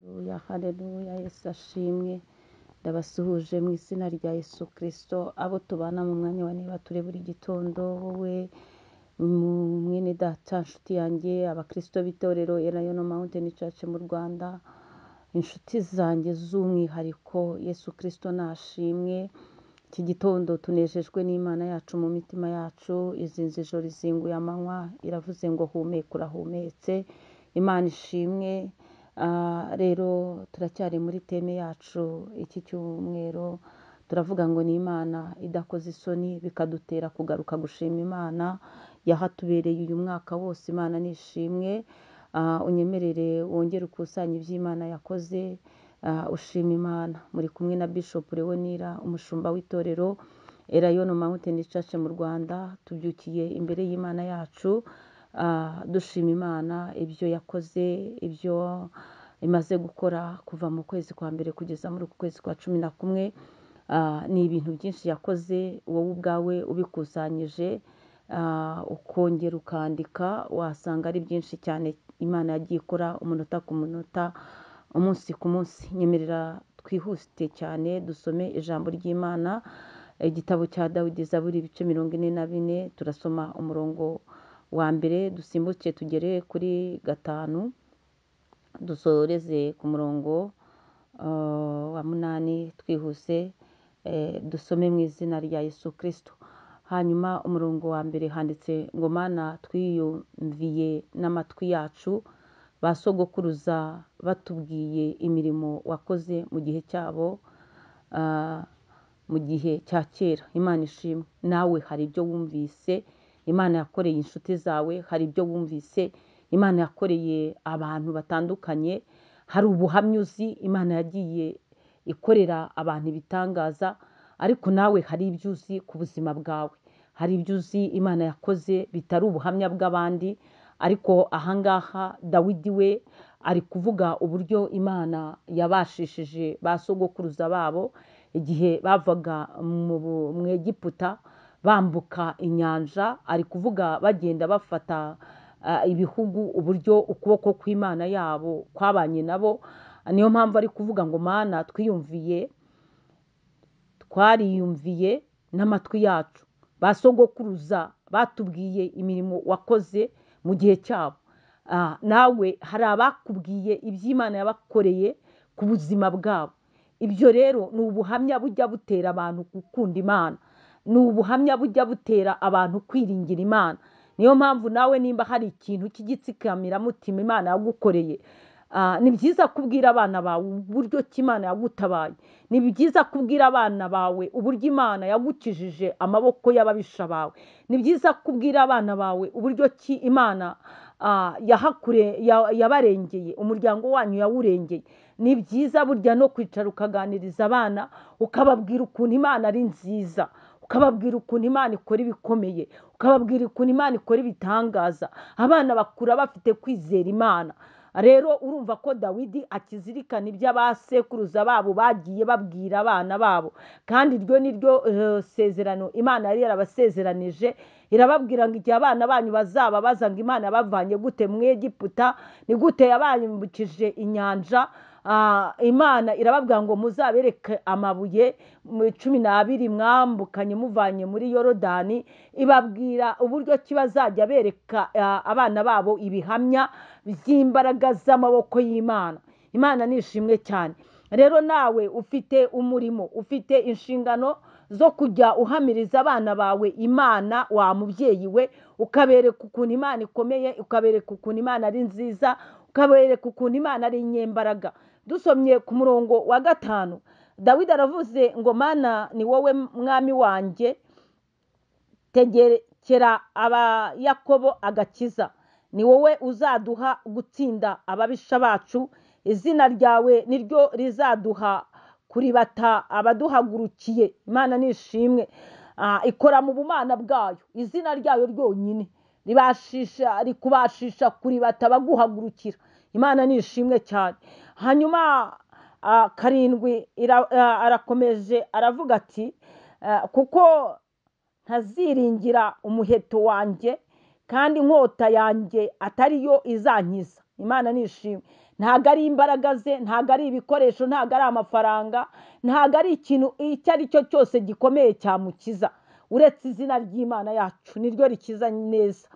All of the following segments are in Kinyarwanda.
Haleluya, haleluya, Yesu ashimwe. Ndabasuhuje mu izina rya Yesu Kristo, abo tubana mu mwanya wa niba turi buri gitondo, wowe mwene data, nshuti yanjye, abakristo b'itorero Elayono Mountain Church mu Rwanda, inshuti zanjye z'umwihariko, Yesu Kristo nashimwe. Iki gitondo tunejejwe n'Imana yacu mu mitima yacu, izinze ijoro izinguye amanywa, iravuze ngo humeka urahumetse, Imana ishimwe. Rero turacyari muri teme yacu iki cyumweru, turavuga ngo ni Imana idakoze isoni, bikadutera kugaruka gushima Imana yahatubereye uyu mwaka wose. Imana nishimwe. Unyemerere wongere ukusanye iby'Imana yakoze, ushima Imana. Muri kumwe na Bishop Leonira, umushumba w'itorero Elayono Mountain Church mu Rwanda. Tubyukiye imbere y'Imana yacu, dushima Imana ibyo yakoze, ibyo imaze gukora kuva mu kwezi kwa mbere kugeza muri uku kwezi kwa 11. Ni ibintu byinshi yakoze, wowe ubwawe ubikusanyije, ukongera ukandika, wasanga ari byinshi cyane Imana yagiye ikora umunota ku munota, umunsi ku munsi. Nyemerera twihute cyane dusome ijambo ry'Imana, igitabo cya Dawidi, Zaburi ibice 44, turasoma umurongo wa mbere, dusimbuke tugere kuri 5, dusoreze ku murongo wa 8, twihuse, dusome mu izina rya Yesu Kristo. Hanyuma umurongo wa mbere handitse ngo: Mana twiyumviye n'amatwi yacu, ba sogokuruza batubwiye imirimo wakoze mu gihe cyabo, mu gihe cya kera. Imana ishimwe. Nawe hari ibyo wumvise Imana yakoreye inshuti zawe, hari ibyo wumvise Imana yakoreye abantu batandukanye, hari ubuhamya uzi Imana yagiye ikorera abantu ibitangaza, ariko nawe hari ibyo uzi ku buzima bwawe, hari ibyo uzi Imana yakoze bitari ubuhamya bw'abandi. Ariko ahangaha Dawidi we ari kuvuga uburyo Imana yabashishije ba sogokuruza babo igihe bavaga mu Egiputa bambuka inyanja. Ari kuvuga bagenda bafata ibihugu, uburyo ukuboko kw'Imana yabo kwabanye nabo. Niyo mpamvu ari kuvuga ngo Mana twiyumviye, twariyumviye n'amatwi yacu, ba sogokuruza batubwiye imirimo wakoze mu gihe cyabo. Nawe hari abakubwiye iby'Imana yabakoreye ku buzima bwabo. Ibyo rero ni ubuhamya bujya butera abantu gukunda Imana, ni ubuhamya bujya butera abantu kwiringira Imana. Niyo mpamvu nawe nimba hari ikintu cy'igitsikamiramutima Imana yagukoreye, ni byiza kubwira abana bawe uburyo ki Imana yagutabaye, ni byiza kubwira abana bawe uburyo Imana yagukijije amaboko y'ababisha bawe, ni byiza kubwira abana bawe uburyo ki Imana yabarengeye, umuryango wanyu yawurengeye. Ni byiza burya no kwicara ukaganiriza abana, ukababwira ukuntu Imana ari nziza, ukababwira ukuntu Imana ikora ibikomeye, ukababwira ukuntu Imana ikora ibitangaza. Abana bakura bafite kwizera Imana. Rero urumva ko Dawidi akizirikana ibyo abasekuruza babo bagiye babwira abana babo, kandi iryo ni ryo sezerano Imana yari yarabasezeranije. Irababwira ngo igihe abana banyu bazaba baza ngo Imana yabavanye gute mu Egiputa, ni gute yabambukije inyanja, Imana irababwira ngo muzabereke amabuye 12 mwambukanye muvanye muri Yorodani. Ibabwira uburyo ki bazajya bereka abana babo ibihamya by'imbaraga z'amaboko y'Imana. Imana nishimwe cyane. Rero nawe ufite umurimo, ufite inshingano zo kujya uhamiriza abana bawe Imana wa mubyeyi we, ukabereka ukuntu Imana ikomeye, ukabereka ukuntu Imana ari nziza, ukabereka ukuntu Imana ari inyembaraga. Dusomye ku murongo wa 5, Dawidi aravuze ngo Mana ni wowe mwami wanjye, tegekera aba Yakobo agakiza, ni wowe uzaduha gutsinda ababisha bacu, izina ryawe niryo rizaduha kuribata abaduhagurukiye. Imana nishimwe. Ikora mu bumana bwayo, izina ryayo ryonyine ribashisha, rikubashisha kuribata abaguhagurukira. Imana nishimwe cyane. Hanyuma 7 arakomeje aravuga ati kuko ntaziringira umuheto wanjye, kandi inkota yanjye atariyo izankiza. Imana nishimwe. Ntabwo ari imbaraga ze, ntabwo ari ibikoresho, ntabwo ari amafaranga, ntabwo ari ikintu icyo ari cyo cyose gikomeye cyamukiza, uretse izina ry'Imana yacu niryo rikiza neza.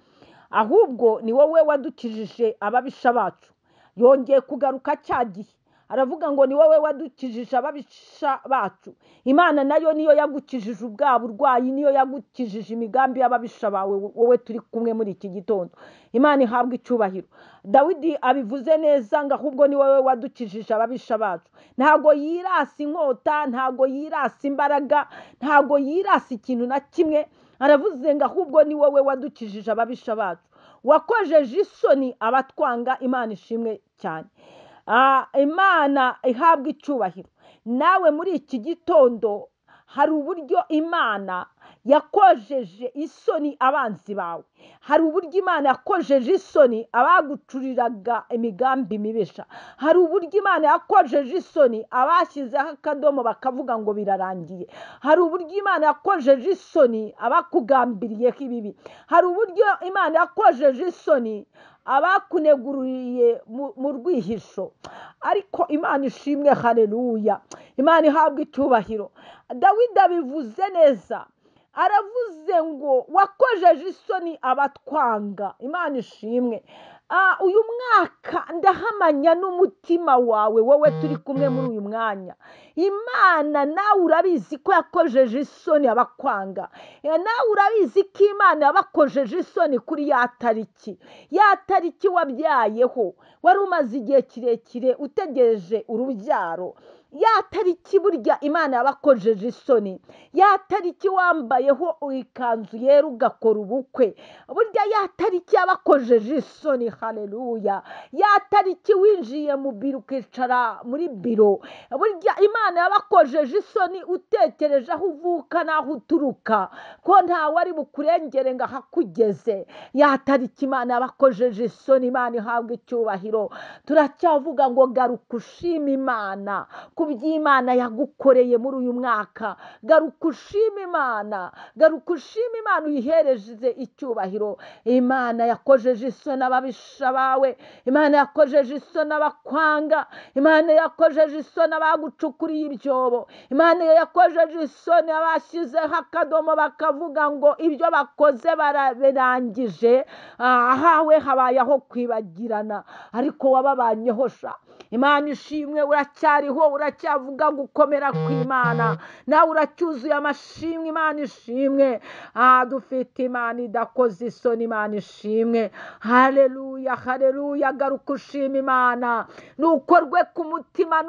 Ahubwo ni wowe wadukijije ababisha bacu. Yongeye kugaruka cya gihe aravuga ngo ni wowe wadukijije ababisha bacu. Imana nayo niyo yagukijije ubwa burwayi, niyo yagukijije imigambi y'ababisha bawe, wowe turi kumwe muri iki gitondo. Imana ihabwa icyubahiro. Dawidi abivuze neza ngo ahubwo ni wowe wadukijije ababisha bacu. Ntago yirasa inkota, ntago yirasa imbaraga, ntago yirasa ikintu na kimwe. Aravuze ngo ahubwo ni wowe wadukijije ababisha bacu, wakojeje isoni abatwanga. Imana ishimwe cyane. Imana ihabwa icyubahiro. Nawe muri iki gitondo hari uburyo Imana yakojeje isoni abanzi bawe, hari uburyo Imana yakojeje isoni abagucuriraga imigambi mibisha, hari uburyo Imana yakojeje isoni abashyizeho akadomo bakavuga ngo birarangiye, hari uburyo Imana yakojeje isoni abakugambiriyeho ibibi, hari uburyo Imana yakojeje isoni abakuneguriye mu rwihisho. Ariko Imana ishimwe, haleluya, Imana ihabwa icyubahiro. Dawidi abivuze neza, aravuze ngo wakojeje isoni abatwanga. Imana ishimwe. Uyu mwaka ndahamanya n'umutima wawe, wowe turi kumwe muri uyu mwanya. Imana nawe urabizi ko yakojeje isoni abakwanga, nawe urabizi ko Imana yabakojeje isoni kuri ya tariki, ya tariki wabyayeho, wari umaze igihe kirekire utegereje urubyaro. Ya tariki burya Imana yabakojeje isoni, ya tariki wambayeho ikanzu yera ugakora ubukwe, burya ya tariki yabakojeje isoni. Haleluya. Ya tariki winjiye mu biro ukicara muri biro, burya Imana yabakojeje isoni utekereje aho uvuka n'aho uturuka, ko ntawe ari bukurengere ngo ahakugeze. Ya tariki Imana yabakojeje isoni. Imana ihabwa icyubahiro. Turacyavuga ngo garuka ushima Imana by'Imana yagukoreye muri uyu mwaka. Garuka ushima Imana, garuka ushima Imana uyihereze icyubahiro. Imana yakojeje isoni ababisha bawe, Imana yakojeje isoni abakwanga, Imana yakojeje isoni abagucukuriye ibyobo, Imana yakojeje isoni abashyizeho akadomo bakavuga ngo ibyo bakoze barabirangije, ahawe habayeho kwibagirana, ariko wababanyeho sha. Imana ishimwe, uracyariho, uracyavuga gukomera kw'Imana, nawe uracyuzuye amashimwe. Imana ishimwe. Dufite Imana idakoze isoni. Imana ishimwe. Haleluya, haleluya. Garuka ushima Imana, nukorwe ku mutima,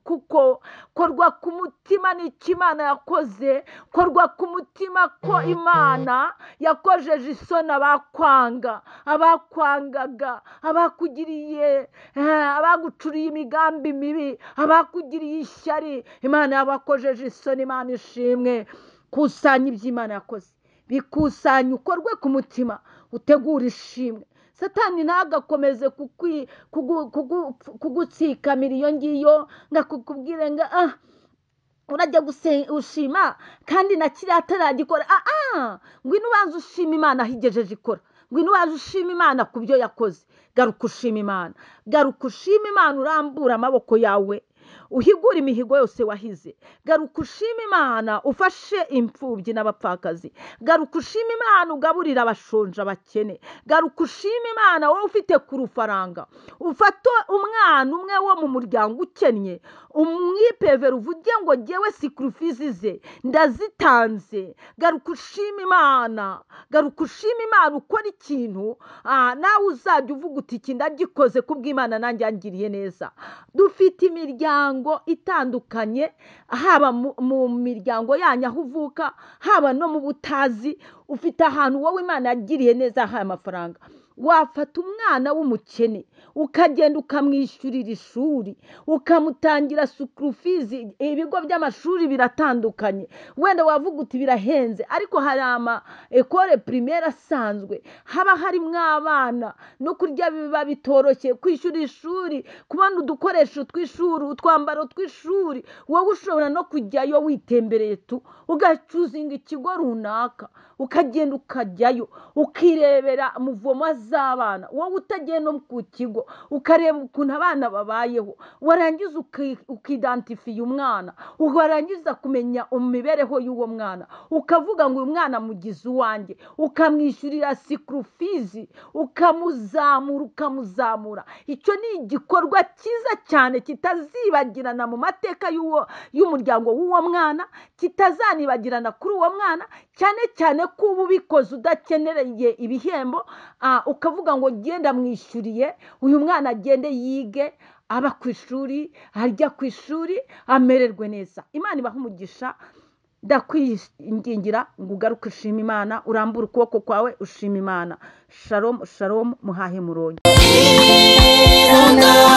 kuko korwa ku mutima n'icyo Imana yakoze, korwa ku mutima ko Imana yakojeje isoni abakwanga, abakwangaga, abakugiriye, abagucuriye imigambi mibi, abakugiriye ishyari. Imana yabakojeje isoni. Imana ishimwe. Kusanya ibyo Imana yakoze, bikusanya, ukorwe ku mutima, utegure ishimwe. Satani ntagakomeze kugutsikamira iyo ngiyo ngo akukubwire ngo urajya gushima kandi na kiriya ataragikora. Ngwino ubanze ushima Imana aho igejeje ikora, ngwino ubanze ushima Imana ku byo yakoze. Garuka ushima Imana, garuka ushima Imana, urambura amaboko yawe uhigura imihigo yose wahize. Garuka ushima Imana ufashe imfubyi n'abapfakazi. Garuka ushima Imana ugaburira abashonje abakene. Garuka ushima Imana wowe ufite ku rufaranga, ufate umwana umwe wo mu muryango ukennye umwipevera uvuge ngo jyewe sikurifizi ze ndazitanze. Garuka ushima Imana, garuka ushima Imana ukora ikintu nawe uzajya uvuga uti iki ndagikoze kubw'Imana nanjye yangiriye neza. Dufite imiryango itandukanye, haba mu miryango yanyu aho uvuka, haba no mu butazi. Ufite ahantu wowe Imana yagiriye neza ahaye amafaranga, wafata umwana w'umukene ukagenda ukamwishyurira ishuri, ukamutangira sukurufizi. Ibigo by'amashuri biratandukanye, wenda wavuga uti birahenze, ariko hari ama ekole primaire asanzwe haba harimo abana, no kurya biba bitoroshye, kwishyura ishuri, kubona udukoresho tw'ishuri, utwambaro tw'ishuri. Wowe ushobora no kujyayo witembereye tu, ugacuzinga ikigo runaka, Ukagenda ukajyayo ukirebera muvoma z'abana, wowe utagenda no ku kigo ukareba ukuntu abana babayeho, warangiza ukidantifiya umwana, warangiza kumenya imibereho y'uwo mwana, ukavuga ngo uyu mwana mugize uwanjye, ukamwishyurira sikurufizi, ukamuzamura ukamuzamura. Icyo ni igikorwa cyiza cyane kitazibagirana mu mateka y'umuryango w'uwo mwana, kitazanibagirana kuri uwo mwana, cyane cyane ko uba ubikoze udakenereye ibihembo, ukavuga ngo genda mwishyuriye uyu mwana agende yige, aba ku ishuri, arya ku ishuri, amererwe neza. Imana ibahe umugisha. Ndakwingingira ngo ugaruke ushima Imana, urambure ukuboko kwawe ushima Imana. Shalom shalom, muhahe muronke. Iranga.